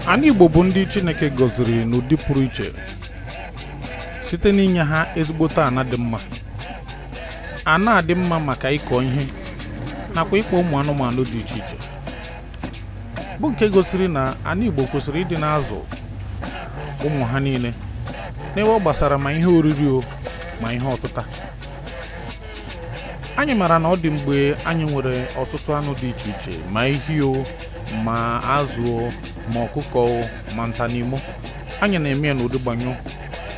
Ana Igbo bụ ndị Chineke gọziri n'ụdị pụrụ iche site n'inye ha ezigbote ana dị mma. Ana dị mma maka ịkọ ihe nakwa ịkpa ụmụ anụmanụ dị iche iche, bụ nke gosiri na ana Igbo kwesịrị ịdị na-azụ ụmụ ha niile n'ebe ọ gbasara ma ihe oriri o ma ihe ọtụta. Anyị mara na ọ dị mgbe anyị nwere ọtụtụ anụ dị iche iche, ma ehi o, ma azụ o, ma ọkụkọ o, ma ntanimo. Anyị na-eme ya n'ụdị gbanyụ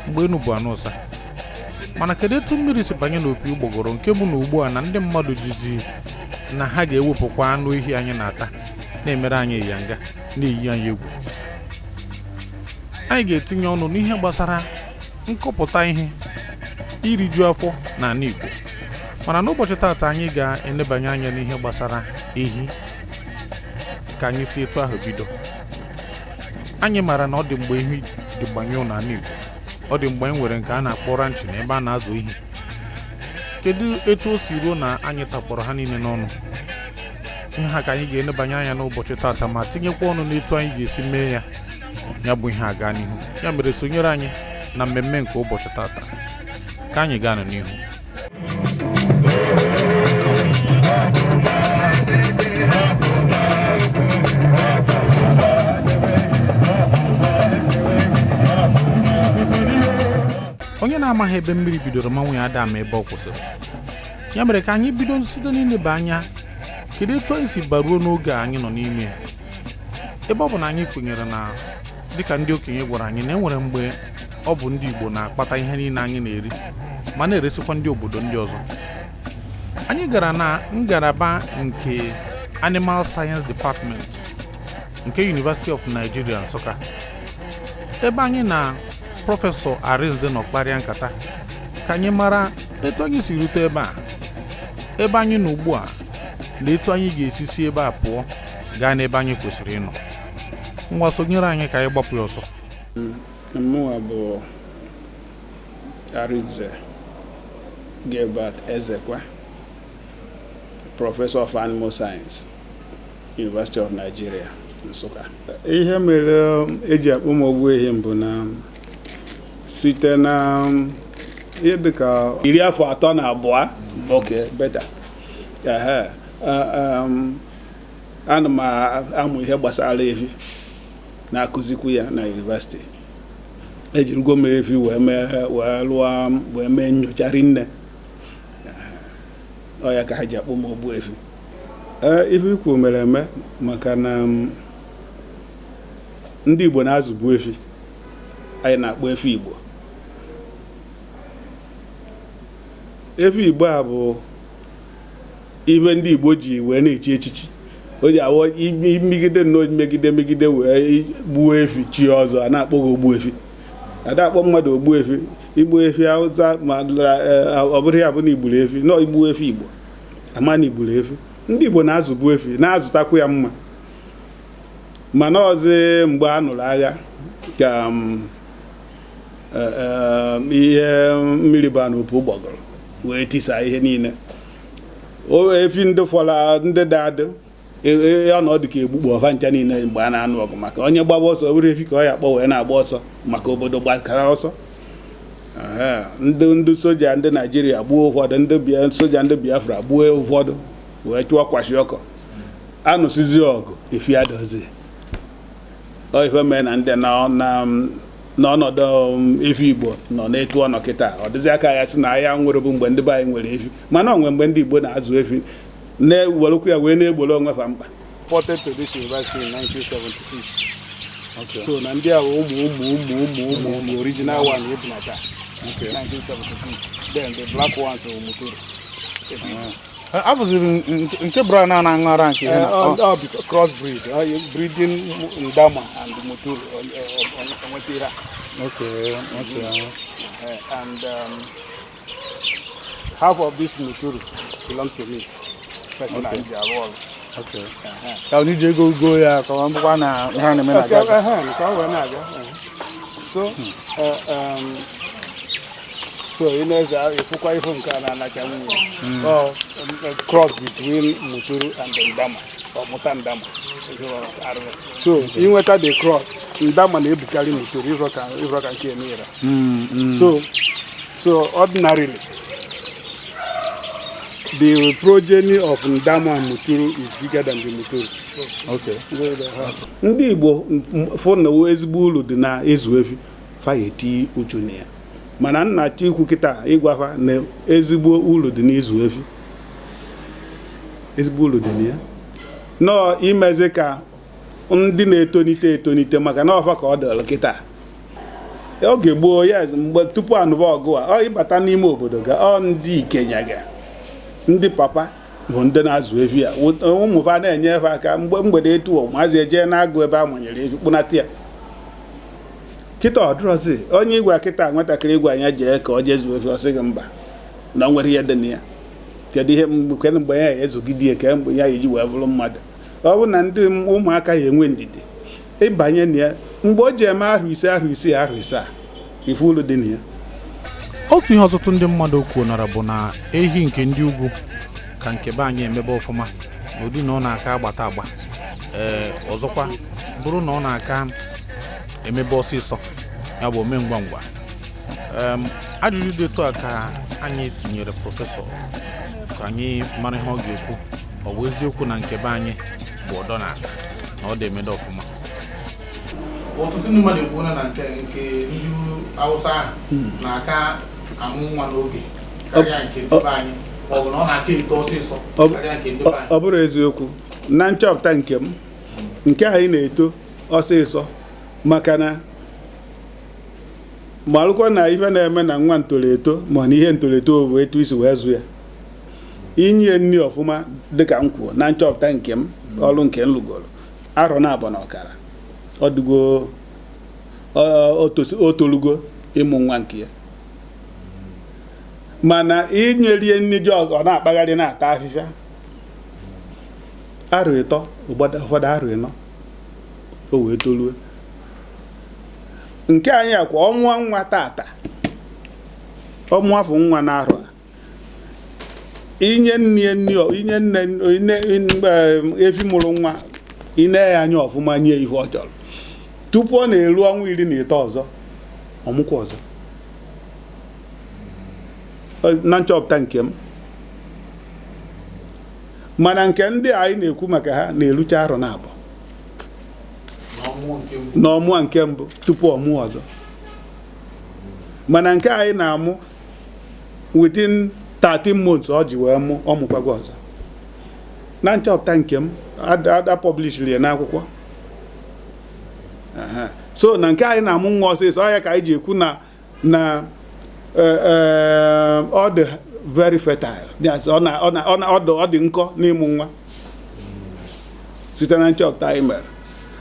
mgbe enu bụ anụ ụsa. Mana kedu etu mmiri si banye n'opi ụgbọgọrọ nke bụ na ugbu a na ndị mmadụ jizi na ha ga-ewepụkwa anụ ehi anyị na-ata na-emere anyị ịyanga, na-eyi anyị egwu? Anyị ga-etinye ọnụ n'ihe gbasara nkọpụta ihe, iriju afọ n'ala Igbo. Mana n'ụbọchị taata, anyị ga-enebanye anya n'ihe gbasara ehi. Ka anyị si etu ahụ bido. Anyị maara na ọ dị mgbe ehi dị gbanyụọ n'ala Igbo. Ọ dị mgbe anyị nwere nke a na-akpọ ranch na ebe a na-azụ ehi. Kedu etu o si ruo na anyị takpọrọ ha niile n'ọnụ? Ihe ha ka anyị ga-enebanye anya n'ụbọchị taata, ma tinyekwa ọnụ n'etu anyị ga-esi mee ya, ya bụ ihe aga n'ihu. Ya mere, sonyere anyị na mmemme nke ụbọchị taata. Ka anyị gaa n'ihu. Onye na-amaghị ebe mmiri bidoro manwụ ya ada ama ebe ọ kwụsịrị. Ya mere, ka anyị bido site n'ileba anya kedu etu anyị si baruo n'oge a anyị nọ n'ime ya, ebe ọ bụ na anyị kwenyere na, dịka ndị okenye gwara anyị, na e nwere mgbe ọ bụ ndị Igbo na-akpata ihe niile anyị na-eri ma na-eresikwa ndị obodo ndị ọzọ. Anyị gara na ngalaba nke Animal Science Department nke University of Nigeria, Nsụka, ebe anyị na Prọfesọ Arinze nọ kparịa nkata ka anyị mara etu anyị si rute ebe a, ebe anyị nọ ugbu a, na etu anyị ga-esi si ebe a pụọ gaa n'ebe anyị kwesịrị ịnọ. Ngwa, sonyere anyị ka anyị gbapụ ya ọsọ. Mụnwa bụ Arinze Gilbert Ezekwe, Professor of Animal Science, University of Nigeria, Nsụka. Ihe mere eji akpọ m ogbu ehi mbụ na site na ihe dịka 32, okay, better. Ehe, ana m amụ ihe gbasara efi, na-akụzikwu ya na university. Ejirigo m efi wee mee, wee lụọ, wee mee nyocha rinne. Ọ ya ka ha ji akpọ m ogbu efi. Ee, ife ikwu mere eme, maka na ndị Igbo na-azụbu efi. Anyị na-akpọ efi Igbo. Efi Igbo a bụ ife ndị Igbo ji wee na-echi echichi. O ji awọ imegide nnọọ, megide megide, wee gbuo efi chi ọzọ, a na-akpọ gị ogbu efi. Ada akpọ mmadụ ogbu efi igbu efi Hausa, ma ọ bụrụ ya bụ na igburu efi nọ, igbu efi Igbo, ama na igburu efi. Ndị Igbo na-azụbu efi, na-azụtakwu ya mma. Mana ọzọ, mgbe a nụrụ agha ka ihe mmiri ba n'opu ụgbọgọrọ wee tisaa ihe niile. O efi ndị fọrọ, ndị dị adị, ọnọdụ ka egbukpọ ọfa ncha niile mgbe a na-anụ ọgụ, maka onye gbaba ọsọ, ọ bụrụ efi ka ọ ya akpọ wee na-agba ọsọ, maka obodo gbakara ọsọ. Ehe, ndị soja ndị Naijiria gbuo ụfọdụ ndị soja, ndị Biafra gbuo ụfọdụ, wee chụọ kwashi ọkọ. Anụsizi ọgụ, efi adọzi. Ọ ife mee na ndị nọ n'ọnọdụ efi Igbo nọ n'etu ọ nọ kịta. Ọ dịzị aka ya sị na ahịa nwere bụ mgbe ndị be anyị nwere efi, mana ọ nwere mgbe ndị Igbo na-azụ efi, na-ewerekwu ya wee na-egboro onwe fa mkpa. Reported to this university in 1976. So na ndị a bụ ụmụ ụmụ ụmụ ụmụ ụmụ ụmụ original one ebunata 1976. Then the black ones were Muturu. Afụziri nke brown a na-aṅụ ara nke ihe na Ọ cross breed, breeding Ndama and Muturu, nweta ihe a. And half of this Muturu belong to me personally, ji arụ ọrụ. Ka onye ji ego goo ya, ka ọ bụkwa na ihe a na-eme na Nke aga. Ehe, nke ọ wee na-aga. So so ị na-eze, ịfụkwa ifu nke a na-anacha nwunye. Ọ cross between Muturu and Ndama or Muta Ndama. So inweta the cross, Ndama na-ebukarị Muturu. Ịfụrụ ka nke emere. So ordinarily, the progeny of Ndama and Muturu is bigger than the Muturu. Ndị Igbo fụ na ezigbo uru dị na ịzụ efi, fa ya eti uchu na ya. Mana nna achọ ikwu kịta, ịgwafa na ezigbo uru dị n'ịzụ efi, ezigbo uru dị na ya, nọọ imezi ka ndị na-etonite etonite, maka na ọfa ka ọ dịrị kịta. Oge gboo, yes, mgbe tupu anụba ọgụ a, ọ ịbata n'ime obodo ga, ọ ndị ikenya ga, ndị papa bụ ndị na-azụ efi a. Ụmụfa na-enye efe aka. Mgbe mgbede etu ụmụazị eje na-agụ ebe a manyere efi, kpụnata ya. Kịta ọ dịrọzi. Onye ịgwa kịta, nwatakịrị ịgwa ya jee ka ọ jee zụọ efi, ọ sị gị mba, na o nwere ihe dị na ya. Kedu ihe kedu mgbe ya ezogide ya, ka mgbe ya eji wee bụrụ mmadụ? Ọ bụ na ndị ụmụaka ya enwe ndidi ịbanye na ya. Mgbe o ji eme ahụ 5, ahụ 6, ahụ 7, ife ulu dị na ya. Otu ihe ọtụtụ ndị mmadụ kwunara bụ na ehi nke ndị ugwu ka nke be anyị emebe ọfụma, n'ụdị na ọ na-aka agbata agba. Ee, ọzọkwa bụrụ na ọ na-aka emebe ọsịsọ, ya bụ ome ngwa ngwa. Ajụjụ dị etu a ka anyị tinyere prọfesọ ka anyị mara ihe ọ ga-ekwu. Ọ bụ eziokwu na nke be anyị bụ ọdọ na na ọ dị emede ọfụma? Ọtụtụ ndị mmadụ ekwuola na nke ndị Hausa ahụ na-aka amụ nwa n'oge karịa nke ndị be anyị, ma ọ bụ na ọ na-aka eto ọsịsọ karịa nke ndị be anyị. Ọ bụrụ eziokwu na nchọpụta nke m, nke anyị na-eto ọsịsọ, maka na malụkwa na ife na-eme na nwa ntoro eto, ma na ihe ntoro eto bụ etu isi wee zụ ya, inye nri ọfụma. Dịka m kwuo, na nchọpụta nke m, ọrụ nke m lụgoro, arọ na abụọ na ọkara, ọ dịgo o tolugo ịmụ nwa nke ya. Mana inyerie nri ji, ọ na-akpagharị na-ata afịfịa, arọ 3, ụfọdụ arọ 4, o wee toluo. Nke anyị akwa ọnwa nwa tata, ọmụ afọ nwa na arọ a, inye nne nri, inye nne efi mụrụ nwa, ine ya anya ọfụma, nye ihe ọ chọrọ, tupu ọ na-eru ọnwa 13 ọzọ, ọmụkwa ọzọ. Na nchọpụta nke m. Mana nke ndị anyị na-ekwu maka ha na-erucha arọ na abụọ na ọmụa nke mbụ tupu ọmụọ ọzọ. Mana nke anyị na-amụ within 13 months, ọ ji wee mụ, ọ mụkwago ọzọ. Na nchọpụta nke m, ada publishiri ya n'akwụkwọ. So na nke anyị na-amụ nwa ọsịsọ, ọ ya ka anyị ji ekwu na ọ dị very fertile. Yes, ọ dị nkọ n'ịmụ nwa, site na nchọpụta anyị mere.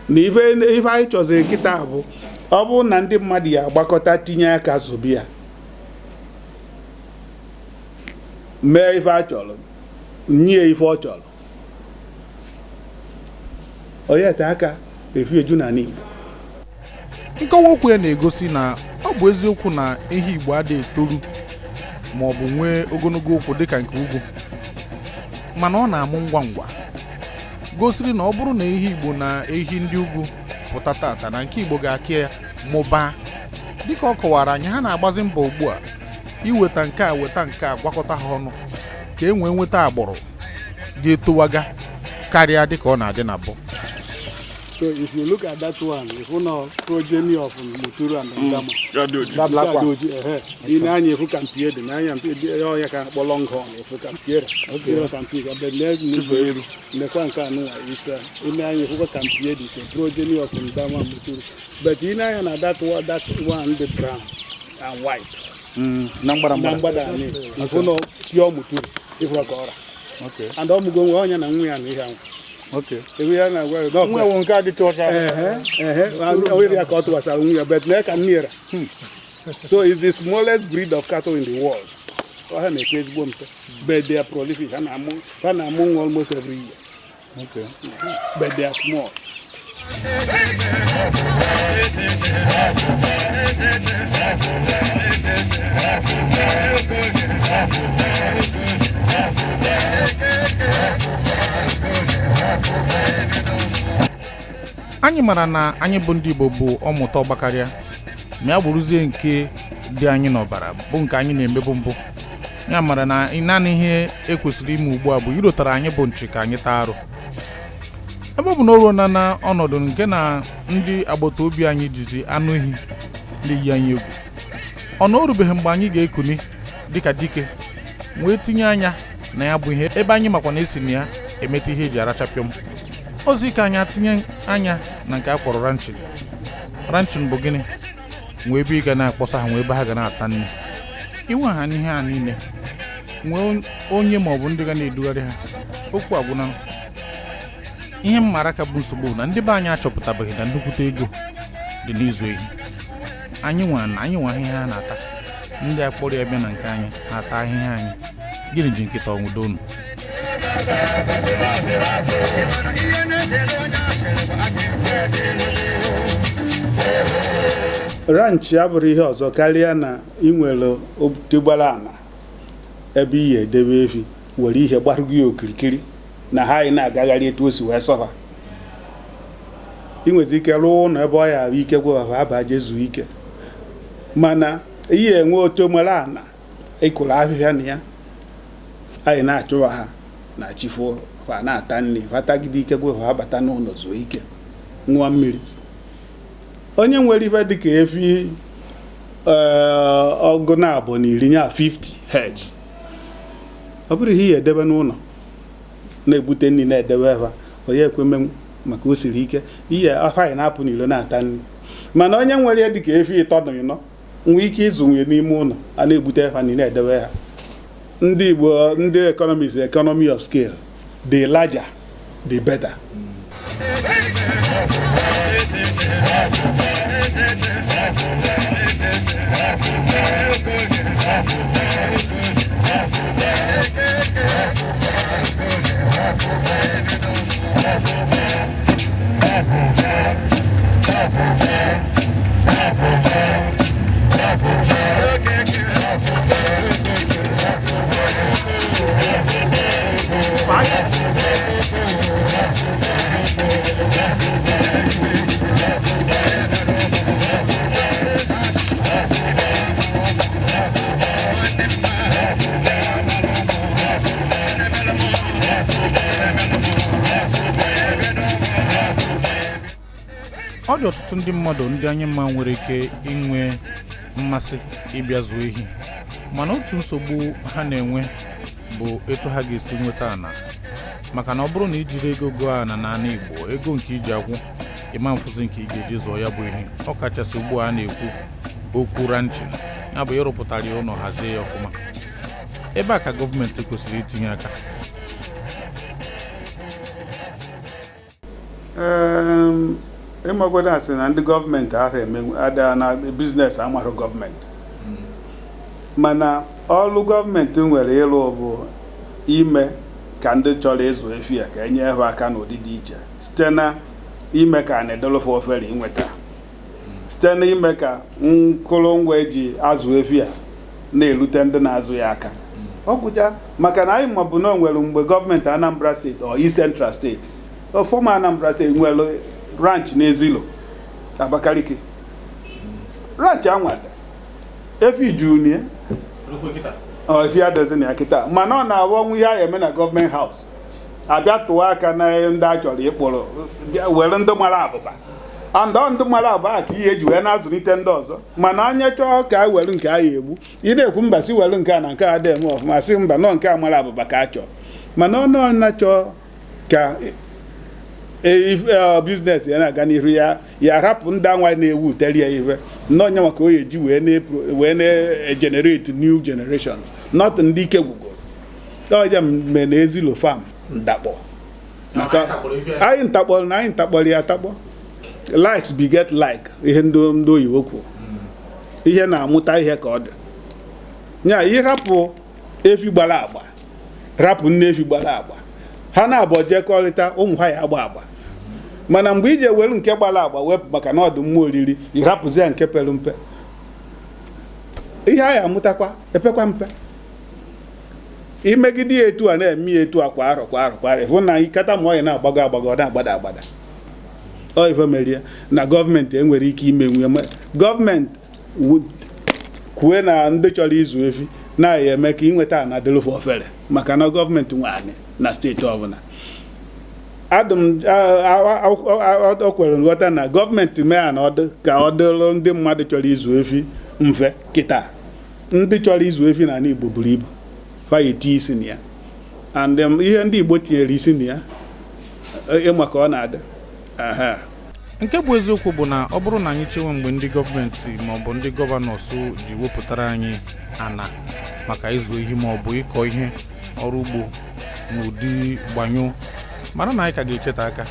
Na ife anyị chọziri kịta bụ, ọ bụrụ na ndị mmadụ ya agbakọta, tinye aka, zụbi ya, mee ife a chọrọ, nye ife ọ chọrọ, onye te aka efi eju n'ala Igbo. Nkọwa okwu ya na-egosi na ọ bụ eziokwu na ehi Igbo adịghị etoru ma ọ bụ nwee ogologo ụkwụ dịka nke ugwu, mana ọ na-amụ ngwa ngwa, gosiri na ọ bụrụ na ehi Igbo na ehi ndị ugwu pụta tata, na nke Igbo ga-aka ya mụbaa. Dịka ọ kọwara anyị, ha na-agbazi mbọ ugbu a iweta nke a, weta nke a, gwakọta ha ọnụ ka e nwee nweta agbụrụ ga-etowaga karịa dịka ọ na-adị na mbụ. So if you look at that one, if you know progeny of Muturu and Ndama, That black one. Ehe. Ị na-anya efu ka mpie dị n'anya mpie dị ọya ka akpọ longhorn, efu ka mpie dị ka mpie ka but nekwa nke anụnwa isa. Ị na-anya efukwa ka mpie dị, is progeny of Ndama, Muturu. But ị na-anya na that one dị brown and white Na mgbada. Na Mgbada. Mgbada anyị, ifu na pure Muturu, ifu ka ọra and ọmụgo nwe ọnya na nwa ya na ihe ahụ. Ebe ya na-agwa ya Nwa ewu nke a dịcha ọcha. Ehe, onye ya ka ọ tụwasara nwunye ya, but na ka nne. So it's the smallest breed of cattle in the world. Ọ ha na-eto ezigbo mpe, but they are prolific. Ha na-amụ nwa almost every year. But they are small. Anyị mara na anyị bụ ndị Igbo bụ ọmụta ọgbakarịa, ma ya bụrụzie nke dị anyị n'ọbara bụ nke anyị na-emebu mbụ. Ya mara na naanị ihe ekwesịrị ime ugbu a bụ irotara anyị bụ nchi ka anyị taa arụ. Ebe ọ bụ na o ruona na ọnọdụ nke na ndị agbata obi anyị jizi anụ ehi na-eyi anyị egwu, ọ na o rubeghị mgbe anyị ga-ekuni dịka dike wee tinye anya na ya bụ ihe, ebe anyị makwa na esi na ya emeta ihe eji arachapịọm ozi ka anyị tinye anya na nke a kpọrọ ranching. Ranching bụ gịnị? Nwee ebe ị ga na-akpọsa ha, nwee ebe ha ga na-ata nri, inwe ha n'ihe a niile, nwee onye maọbụ ndị ga na-edugharị ha. Okwu agwụna. Ihe m mara ka bụ nsogbu bụ na ndị be anyị achọpụtabeghị na nnukwute ego dị n'ịzụ ehi. Anyị nwa na anyị nwa ahịhịa ha na-ata, ndị akpọrọ ya bịa na nke anyị ha ata ahịhịa anyị. Gịnị ji nkịta ọnwụdo unu? Ranch abụrụ ihe ọzọ karịa na ị nwere otugbara ala ebe iyi edebe efi, were ihe gbarugo ya okirikiri na ha anyị na-agagharị etu o si wee sọfa. Ị nwezi ike rụọ ụlọ ebe ọ ya ahụ ike gwụwa aba je zuo ike, mana ihe enwe otu nwere ala ịkụrụ ahịhịa na ya, anyị na-achụwa ha na chifo ha na-ata nri, fatagide ike gwụwa ha bata n'ụlọ zuo ike, ṅụọ mmiri. Onye nwere ife dịka efi 40 nya 50 heads, ọ bụrụ ihe ya edebe n'ụlọ na-egbute nri na-edebe ha, onye ekwe maka o siri ike ihe afọ anyị na-apụ n'ilo na-ata nri. Mana onye nwere ya dịka efi 3 na 4 nwee ike ịzụ nwunye n'ime ụlọ a na-egbute ha nri na-edebe ha. Ndị Igbo, ndị economists, economy of scale, the larger the better. Ọ dị ọtụtụ ndị mmadụ ndị anyị ma nwere ike inwe mmasị ịbịa zụọ ehi, mana otu nsogbu ha na-enwe bụ etu ha ga-esi nweta ana, maka na ọ bụrụ na ijiri ego gụọ ana n'ala Igbo, ego nke iji akwụ ịma mfụzi nke ị ga-eji zụọ ya bụ ehi, ọ kachasị ugbu a na-ekwu okwu ranching, ya bụ ịrụpụtara ya ụlọ hazie ya ọfụma. Ebe a ka gọọmenti kwesịrị itinye aka. Ịmagodo asị na ndị gọọmenti ahụ eme ada na business amarụ gọọmenti, mana ọrụ gọọmenti nwere ịrụ bụ ime ka ndị chọrọ ịzụ efi ya ka enye ha aka n'ụdị dị iche, site na ime ka a na-edolofe ofere inweta, site na ime ka nkụrụngwa eji azụ efi a na-erute ndị na-azụ ya aka. Ọ gwụcha maka na anyị mabụ na o nwere mgbe gọọmenti Anambra steeti ọ East Central steeti, former Anambra steeti, nwere ranch n'Ezilo Abakaliki. Ranch anwada efi juru ya, ọ efi adịghịzị na ya kịta, mana ọ na-abụ ọnwụ ihe a eme na government house abịa tụọ aka na ndị a chọrọ ịkpụrụ were ndị mara abụba, and ọ ndị mara abụba ka ihe eji wee na-azụlite ndị ọzọ. Mana anya chọọ ka a were nke a ya egbu, ị na-ekwu mba si were nke a na nke a dị eme ọfụma, sị mba nọ nke a mara abụba ka a chọọ. Mana ọnụ na chọọ ka business ya na-aga n'ihu, ya ya rapụ ndị anwa na-ewu uteri ya ife n'onye maka o eji wee na-egenerate new generations, not ndị ike gwugoro ọja mme na Ezilo farm ndakpọ maka anyị ntakpọrọ na anyị ntakpọrọ ya atakpọ. Likes beget like, ihe ndị oyibo kwuo, ihe na-amụta ihe ka ọ dị nya. Ịrapụ efi gbara agba, rapụ nne efi gbara agba, ha na-abụ jekọrịta ụmụ ha ya agba agba. Mana mgbe iji ewere nke gbara agba wepụ maka na ọdụ mma oriri, ịrapụzi ya nke pere mpe, ihe anyị amụtakwa epekwa mpe. Imegide ya etu a na-eme ya etu a kwa arọ kwa arọ kwa arọ, ịhụ na ikata ma ọ ya na-agbago agbago, ọ na-agbada agbada. Ọ ife merie na gọọmenti enwere ike imenwu ya. Gọọmenti kwue na ndị chọrọ ịzụ efi na-eme eme ka ịnweta ana dịrịfe ofere, maka na gọọmenti nwe anị na steeti ọbụla. Adụ m o kwere nghọta na gọọmenti mee ana ọdụ ka ọ dịrụ ndị mmadụ chọrọ ịzụ efi mfe. Kịta ndị chọrọ ịzụ efi n'ala Igbo buru ibu, fa eti isi na ya. And ihe ndị Igbo tinyere isi na ya, ịma ka ọ na-adị. Aha. Nke bụ eziokwu bụ na ọ bụrụ na anyị chewe mgbe ndị gọọmenti maọbụ ndị governors ji wepụtara anyị ana maka ịzụ ehi maọbụ ịkọ ihe ọrụ ugbo n'ụdị gbanyụ, mara na anyị ka ga-echete aka.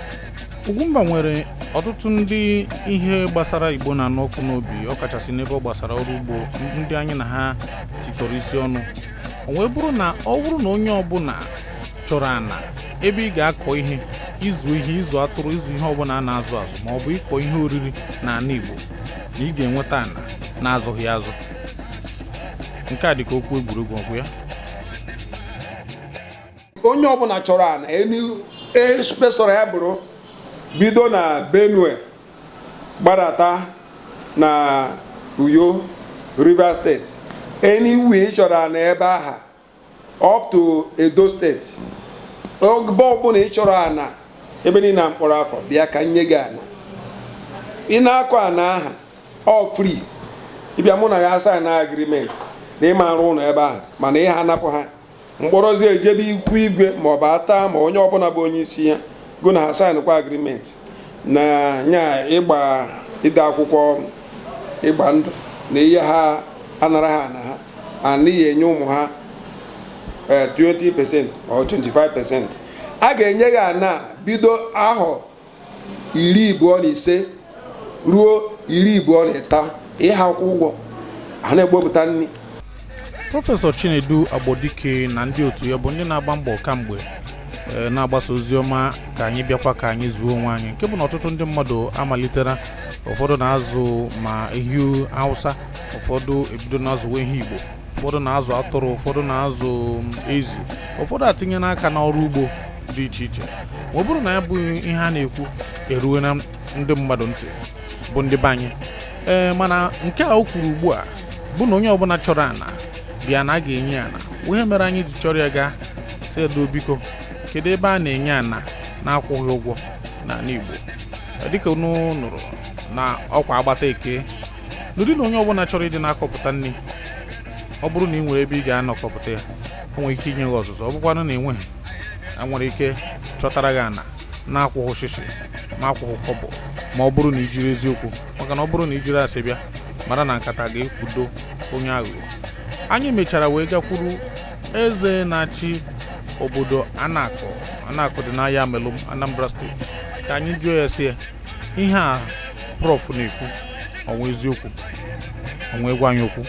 Ugwumba nwere ọtụtụ ndị ihe gbasara Igbo na-anụ ọkụ n'obi, ọkachasị n'ebe ọ gbasara ọrụ ugbo, ndị anyị na ha tikọrọ isi ọnụ. O wee bụrụ na ọ bụrụ na onye ọbụla chọrọ ana ebe ị ga-akọ ihe, ịzụ ihe, ịzụ atụrụ, ịzụ ihe ọbụla a na-azụ azụ, ma ọ bụ ịkọ ihe oriri n'ala Igbo, na ị ga-enweta ana na-azụghị azụ, nke a dịka okwu egwuregwu ọgwụ ya. Onye ọbụla chọrọ ana enu espesọrọ ya bụrụ, bido na Benue gbadata na Uyo, Rivers Steeti, anywhere ị chọrọ ana ebe aha, up to Edo Steeti, ebe ọbụla ị chọrọ ana, ebe niile na mkpọrọ afọ, bịa ka nye gị ana. Ị na-akọ ana aha, ọ free. Ịbịa, mụ na ya sign agreement na ịma arụ ụlọ ebe ahụ, mana ihe anapụ ha mkpọrọzi ejebe ikwu igwe maọbụ ata ma onye ọbụla bụ onye isi ya go na ha sign kwa agreement na nya ịgba ide akwụkwọ ịgba ndụ na ihe ha anara ha na ha anaghị enye ụmụ ha 20% or 25%. A ga-enye gị ana bido ahọ 25 ruo 23, ịha akwụ ụgwọ a na-egbopụta nri. Prọfesọ Chinedu Agbodike na ndị otu ya bụ ndị na-agba mbọ kamgbe na-agbasa ozi ọma ka anyị bịakwa ka anyị zuo onwe anyị, nke bụ na ọtụtụ ndị mmadụ amalitela. Ụfọdụ na-azụ ma ehi Hausa, ụfọdụ ebido na-azụwa ehi Igbo, ụfọdụ na-azụ atụrụ, ụfọdụ na-azụ ezi, ụfọdụ atinye n'aka n'ọrụ ugbo dị iche iche. Ma ọ bụrụ na ya bụ ihe a na-ekwu eruwe na ndị mmadụ ntị bụ ndị be anyị, ee, mana nke a o kwuru ugbu a bụ na onye ọbụla chọrọ ana bịa na a ga-enye ana. Ihe mere anyị ji chọrọ ya gaa si edo, biko, kedu ebe a na-enye ana na-akwụghị ụgwọ n'ala Igbo? Dịka unu nụrụ na ọkwa agbata eke n'ụdị na onye ọbụla chọrọ ịdị na-akọpụta nri, ọ bụrụ na ị nwere ebe ị ga-anọkọpụta ya, o nwere ike inye gị ọzụzụ. Ọ bụkwanụ na enweghị, a nwere ike chọtara gị ana na-akwụghị shishi ma akwụghị kọbọ, ma ọ bụrụ na i jiri eziokwu, maka na ọ bụrụ na i jiri asị bịa, mara na nkata ga-ekpudo onye aghụghọ. Anyị mechara wee gakwuru eze na-achị obodo Anakọ. Anakọ dị n'ahịa Melụm, Anambra Steeti, ka anyị jụọ ya sị ya ihe a Prof na-ekwu ọnwa eziokwu, ọnwa gwa anyị okwu.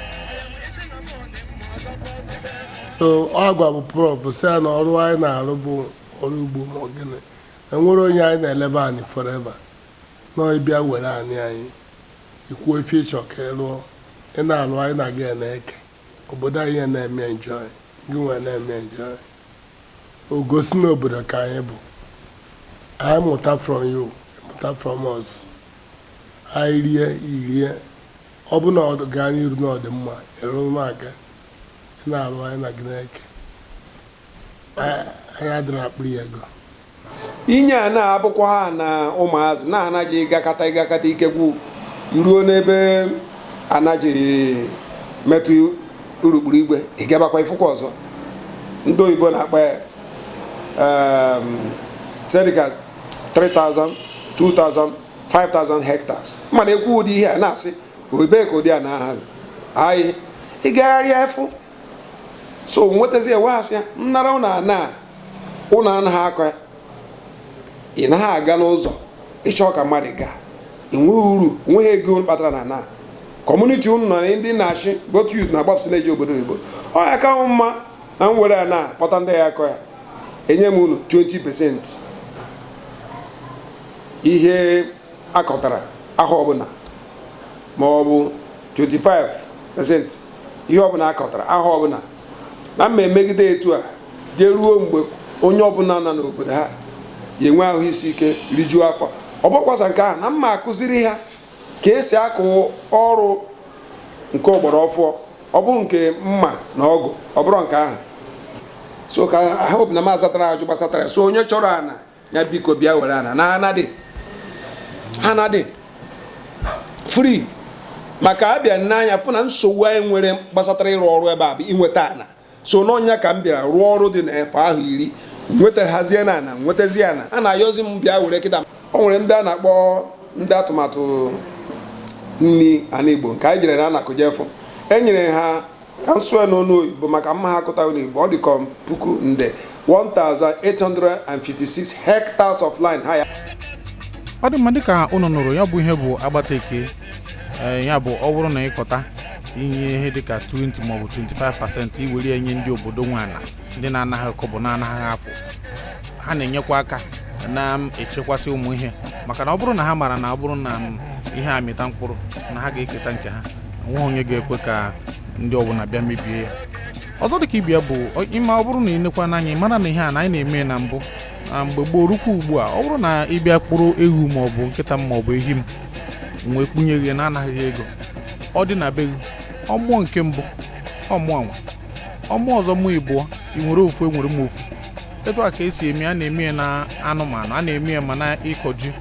So ọ gwa bụ Prof sị ya na ọrụ anyị na-arụ bụ ọrụ ugbo, ma ọ gịnị, enwere onye anyị na-eleba anyị forever nọ. Ịbịa were anyị, anyị ikwuo ife ịchọ ka ị lụọ, ị na-alụ, anyị na gị na-eke obodo anyị na-eme enjoy, gị nwere na-eme enjoy. O gosi n'obodo ka anyị bụ, anyị mụta from you, mụta from us. Anyị rie irie, ọ bụ na ọ gaa n'iru na ọ dị mma ịrụrụ m aga, ị na-arụ, anyị na gị na-eke. Anyị adịrị akpịrị ego. Inye a na-abụkwa ha na ụmụazị na-anaghị ịgakọta ịgakọta ikegwu ruo n'ebe anaghị metụ urukpuru igwe, ịgabakwa ifụkwa ọzọ. Ndị oyibo na-akpa ya sedika 3000, 2000, 5000 hectares. Mana ekwu ụdị ihe a na-asị ebee ka ụdị a na-aha anyị ịgagharịa efu so nwetazi eweghasị ya nnara ụnụ ana ụnụ anaghị akọ ya. Ị naghị aga n'ụzọ ịchọ ka mmadụ gaa, enweghị uru, enweghị ego kpatara na ana community unu nọ na ndị na-achị both youth na agbapụsị na-eji obodo oyibo. Ọ ya ka mma na m were ya na kpọta ndị ya akọ ya, enye m unu 20% ihe akọtara ahụ ọbụla, ma ọ bụ 25% ihe ọbụla akọtara ahụ ọbụla, na mma emegide etu a jee ruo mgbe onye ọbụla nọ n'obodo ha ya enwe ahụ isi ike, rijuo afọ. Ọ bụkwasa nke ahụ na mma akụziri ha ka esi akụ ọrụ nke ọgbara ọfụọ, ọ bụ nke mma na ọgụ, ọ bụrụ nke ahụ. So ka ha hope na m azatara ajụ gbasatara ya. So onye chọrọ ana ya, biko bịa were ana na ana dị, ana dị free, maka abịa n'anya fụ na nsogbu anyị nwere gbasatara ịrụ ọrụ ebe a bụ inweta ana. So n'ọnya ka m bịara rụọ ọrụ dị na efe ahụ 10, nweta hazie na ana, nwetazie ana. A na-ayọzi m bịa were kịta. O nwere ndị a na-akpọ ndị atụmatụ nni ana Igbo nke anyị jere na anakụjefụ, e nyere ha ka m sụọ n'ọnụ oyibo maka mma ha akụta n'Igbo. Ọ dị ka puku nde 1856 hectares of land ha ya. Ọ dị mma. Dịka unu nụrụ, ya bụ ihe bụ agbata eke. Ee, ya bụ, ọ bụrụ na ịkọta inye ihe dịka 20 maọbụ 25%, iwere ya nye ndị obodo nwe ana, ndị na-anaghị kọbọ, na-anaghị apụ, ha na-enyekwa aka na-echekwasị ụmụ ihe, maka na ọ bụrụ na ha mara na ọ bụrụ na ihe amịta mkpụrụ na ha ga-eketa nke ha, onweghị onye ga-ekwe ka ndị ọbụla bịa mebie ya. Ọzọ dịka ibia bụ ịma, ọ bụrụ na ị nekwa n'anya, ị mara na ihe a na anyị na-eme na mbụ, na mgbe gboo rukwa ugbu a, ọ bụrụ na ị bịa kpụrụ ewu maọbụ nkịta m maọbụ ehi m nwee kpunye gị na-anaghị ego, ọ dị na be gị, ọmụọ nke mbụ, ọmụọ nwa, ọmụọ ọzọ, mụ ịbụọ, ị nwere ofu, enwere m ofu. Etu a ka esi eme. A na-eme ya na anụmanụ, a na-eme ya ma na ịkọ ji.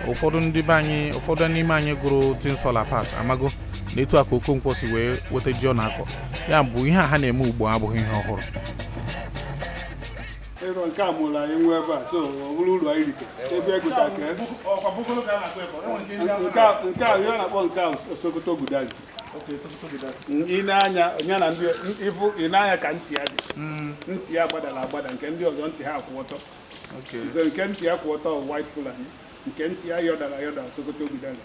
Ụfọdụ ndị be anyị, ụfọdụ n'ime anyị gụrụ Things Fall Apart amago na etu a ka Okonkwo si wee weta ji ọ na-akọ. Ya bụ, ihe a ha na-eme ugbu a abụghị ihe ọhụrụ. Ịrọ nke a mụrụ anyị nwe ebe a, so ọ bụrụ uru anyị ritere ebe egota ka nke a ihe a na-akpọ nke a Sokoto Gudali. Ị na-anya ya na ndị ịfụ, ị na-anya ka ntị ya dị, ntị ya gbadara agbada. Nke ndị ọzọ, ntị ha kwụ ọtọ. Nze nke ntị ya kwụ ọtọ bụ White Fulani, nke ntị ya yọdara ayọda, Sokoto Gudali.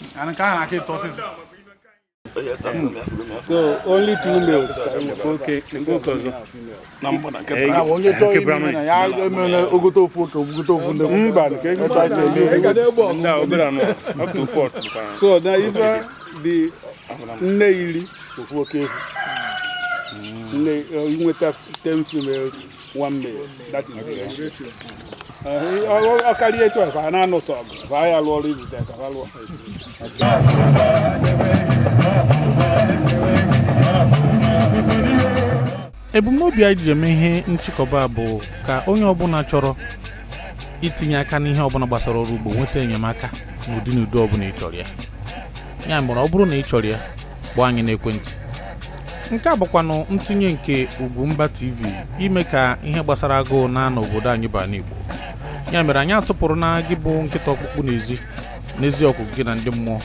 Nke ahụ na-aka ịtọ ọsịsọ. So only two males ka anyị nwere. Oke nke ọzọ. Na mgbada nke Onye chọọ ime na ya emere ogote ofu oke, ogote ofu ndị mba nke Etu anyị si eme. Ndị a obere anụ up to four bụkwa. So na ife dị nne 10 ofu oke efu nne, inweta 10 females, one male, that is the ratio. Ọ karịa etu a, fa na-anụ sọ ọgụ, fa ya lụọ ọrụ izute ka fa lụọ. Ebumnobi anyị ji eme ihe nchịkọba bụ ka onye ọbụla chọrọ itinye aka n'ihe ọbụla gbasara ọrụ ugbo nweta enyemaka n'ụdị n'ụdị ọbụla ị chọrọ ya. Ya mere, ọ bụrụ na ị chọrọ ya, kpọọ anyị n'ekwentị. Nke a bụkwanụ ntụnye nke Ugwumba TV ime ka ihe gbasara agụụ na n'obodo anyị bụ ala Igbo. Ya mere, anyị atụpụrụ na gị bụ nkịta ọkpụkpụ n'ezi n'ezi ọgụgụ gị na ndị mmụọ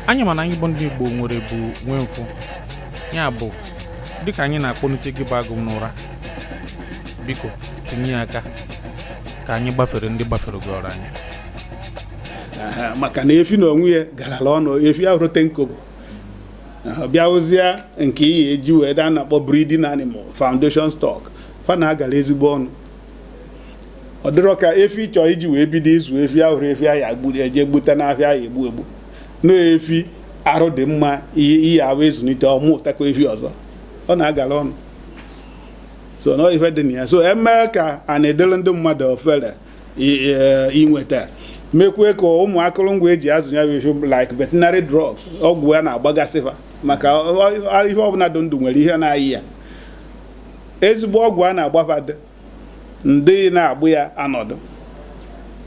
anyị, mana anyị bụ ndị Igbo nwere bụ nwee mfụ. Ya bụ, dịka anyị na-akpọlite gị bụ agụ n'ụra, biko tinye ya aka ka anyị gbafere ndị gbafere gị ọrụ anyị. Aha, maka na efi na onwe ya garala ọnụ. Efi ahụrụ tenkobo bịa ozie nke iyi eji wee daa na-akpọ breeding animal, foundation stock, fa na-agala ezigbo ọnụ. Ọ dịrọ ka efi chọọ iji wee bido ịzụ efi ahụrụ efi ahụ agbu eje gbute n'afịa ahụ egbu egbu na efi arụ dị mma, ihe iyi ahụ ezulite ọmụtakwa efi ọzọ, ọ na-agala ọnụ. So na ife dị na ya, so eme ka a na-edere ndị mmadụ ofere inweta, mekwe ka ụmụ akụrụngwa eji azụ ya bụ efi, like veterinary drugs, ọgwụ ya na-agbagasị fa, maka ihe ọbụla dị ndụ nwere ihe na-ayị ya. Ezigbo ọgwụ a na-agbafa dị ndị na-agbụ ya anọdụ,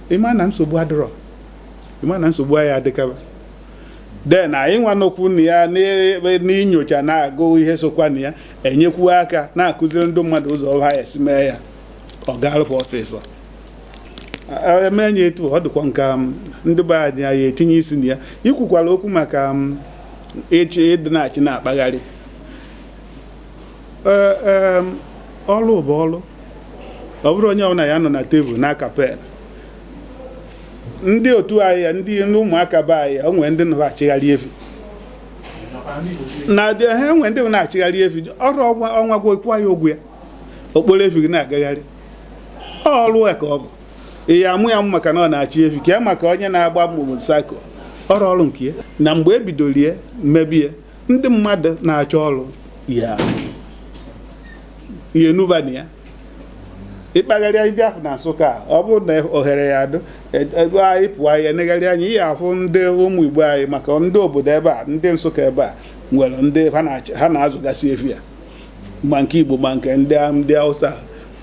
ịma na nsogbu adịrọ, ịma na nsogbu anyị adịkaba. Den anyị nwa nọkwu na ya n'inyocha na-agụ ihe sokwa na ya enyekwu aka na-akụziri ndị mmadụ ụzọ ha esi mee ya, ọ ga-alụfụ ọsịsọ. Eme ya etu ọ dịkwa nka ndị be anyị anyị etinye isi na ya. Ikwukwala okwu maka ịchị ịdị na-achị na-akpagharị. Ee, ọlụ bụ ọlụ. Ọ bụrụ onye ọbụla ya nọ na tebụl n'aka pen, ndị otu anyị ya, ndị ụmụaka be anyị, o nwere ndị nọ achịgharị efi na dị ha, enwe ndị na-achịgharị efi ọrụ ọnwa ọnwa gwokwa ya ụgwọ ya, okporo efi gị na-agagharị, ọrụ ya ka ọ bụ ị ya amụ ya maka na ọ na-achị efi ka ya, maka onye na-agba motorcycle, ọrụ ọrụ nke ya. Na mgbe e bidorie mebie, ndị mmadụ na-achọ ọrụ ya ihe nuba na ya. Ịkpagharịa ịbịa afụ na Nsụka a, ọ bụrụ na ohere ya adụ ebe anyị pụọ, anyị enegharị anya, ihe afụ ndị ụmụ Igbo anyị, maka ndị obodo ebe a, ndị Nsụka ebe a nwere ndị ha na-azụgasị efi a, ma nke Igbo ma nke ndị Hausa.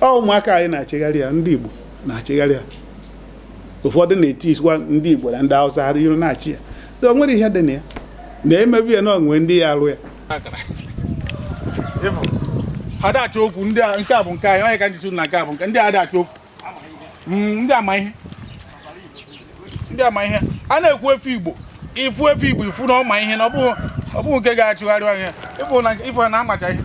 Ọ ụmụaka anyị na-achịgharị ya, ndị Igbo na-achịgharị ya. Ụfọdụ na-eti isikwa ndị Igbo na ndị Hausa ha iru na-achị ya. O nwere ihe dị na ya na-emebi ya na onwe ndị ya arụ ya. Ha da-achọ okwu ndị a. Nke a bụ nke anyị, onye ka ndị si na nke a bụ nke ndị a da-achọ okwu. Ndị ama ihe, ndị ama ihe a na-ekwu. Efi Igbo, ifu efi Igbo, ifu na ọ ma ihe, na ọ bụghị nke ga-achụgharị anya. Ịfụ na ịfụ na amacha ihe,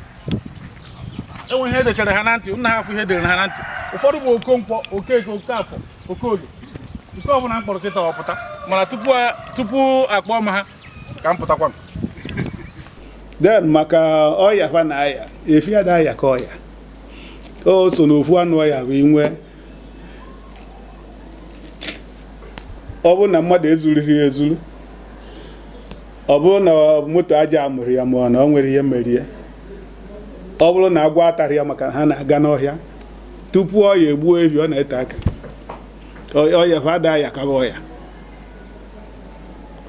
enwe ihe edechara ha na ntị, nna ha afụ ihe edere ha na ntị. Ụfọdụ bụ Okonkwo, Okeke, Okafọ, Okolie, nke ọbụla m kpọrọ kịta ọpụta. Mana tupu akpọọ m ha ka m pụtakwa m. Then maka ọya fa na aya, efi ada aya ka ọya o so n'ofu anụ ọya bụ inwe. Ọ bụrụ na mmadụ ezuriri ya ezuru, ọ bụrụ na moto aja amụrụ ya, ma ọ na o nwere ihe merie, ọ bụrụ na agwọ atara ya, maka na ha na-aga n'ọhịa, tupu ọ ya egbuo efi, ọ na-ete aka. Ọya fa ada aya kaba ọya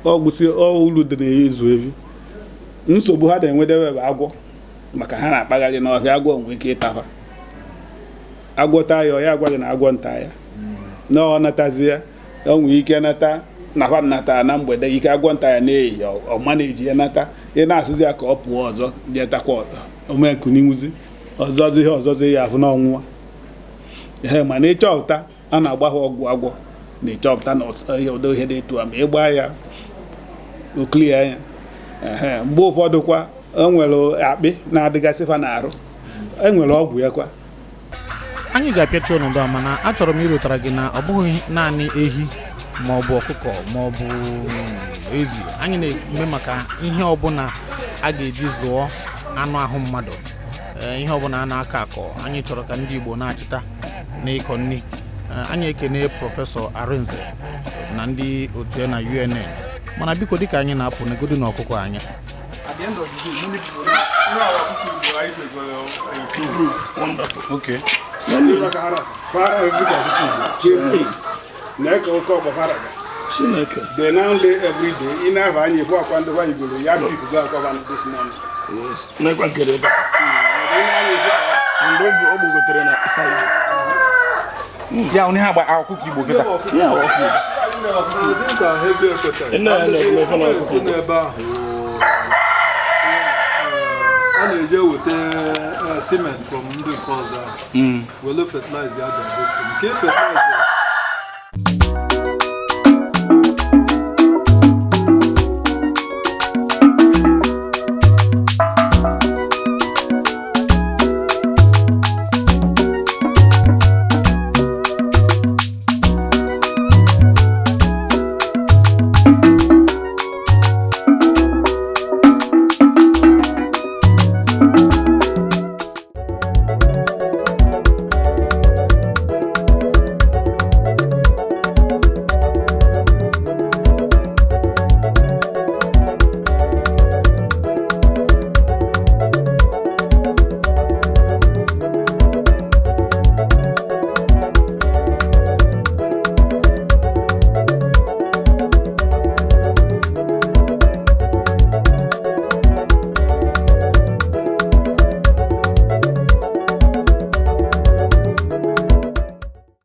ọ gwụsị. Ọ uru dị n'ịzụ efi. Nsogbu ha na-enwedebe bụ agwọ, maka ha na-akpagharị n'ọhịa, agwọ nwee ike ịta ha. Agwọ taa ya, ọ ya agwa gị na agwọ nta ya, na ọ natazi ya, o nwee ike nata na fa nata na mgbede, ike agwọ nta ya n'ehihie, ọ ma na-eji ya nata. Ị na-asịzi ya ka ọ pụọ ọzọ, jee takwa ọzọ, omenkuniwuzi ọzọzi ihe ọzọzi ya afụ n'ọnwụnwa ihe. Mana ịchọpụta a na-agba ha ọgwụ agwọ, na ịchọpụta na ihe ụdị ihe dị etu a, ma ịgba ya oklie ya. Ehe, mgbe ụfọdụ kwa e nwere akpị na-adịgasị fa n'arụ, e nwere ọgwụ ya kwa. Anyị ga-apịachi ọnọdụ a, mana achọrọ m ịrụtara gị na ọ bụghị naanị ehi ma ọ bụ ọkụkọ ma ọ bụ ezi anyị na-eme, maka ihe ọbụla a ga-eji zụọ anụ ahụ mmadụ. Ee, ihe ọbụla a na-akọ akọ, anyị chọrọ ka ndị Igbo na-achịta n'ịkọ nri. Ee, anyị ekene Prọfesọ Arinze na ndị otu ya na UNN. Mana biko, dịka anyị na-apụ, negodu na ọkụkọ anya. At the end of the day, many people know our ọkụkọ Igbo anyị megoro improve. Okay. Na-eke oke ọgbafaraga. Chineke. They now lay every day. Ị na-aba anya ịfụ akwa ndị ha yigoro ya pick go akwa ha this morning. Yes. Nekwa nke dị ebe a. Mgbe o gbogotere na side. Ya onye ha gba ọkụkọ Igbo kịta. Ya ọkụ. Dịka heavy equipment. Nne ya na-eme ife na ọkụkọ. Si n'ebe ahụ a na-eje weta cement from ndị nke ọzọ ahụ, were fertilizer ya bịa gosi nke fertilizer.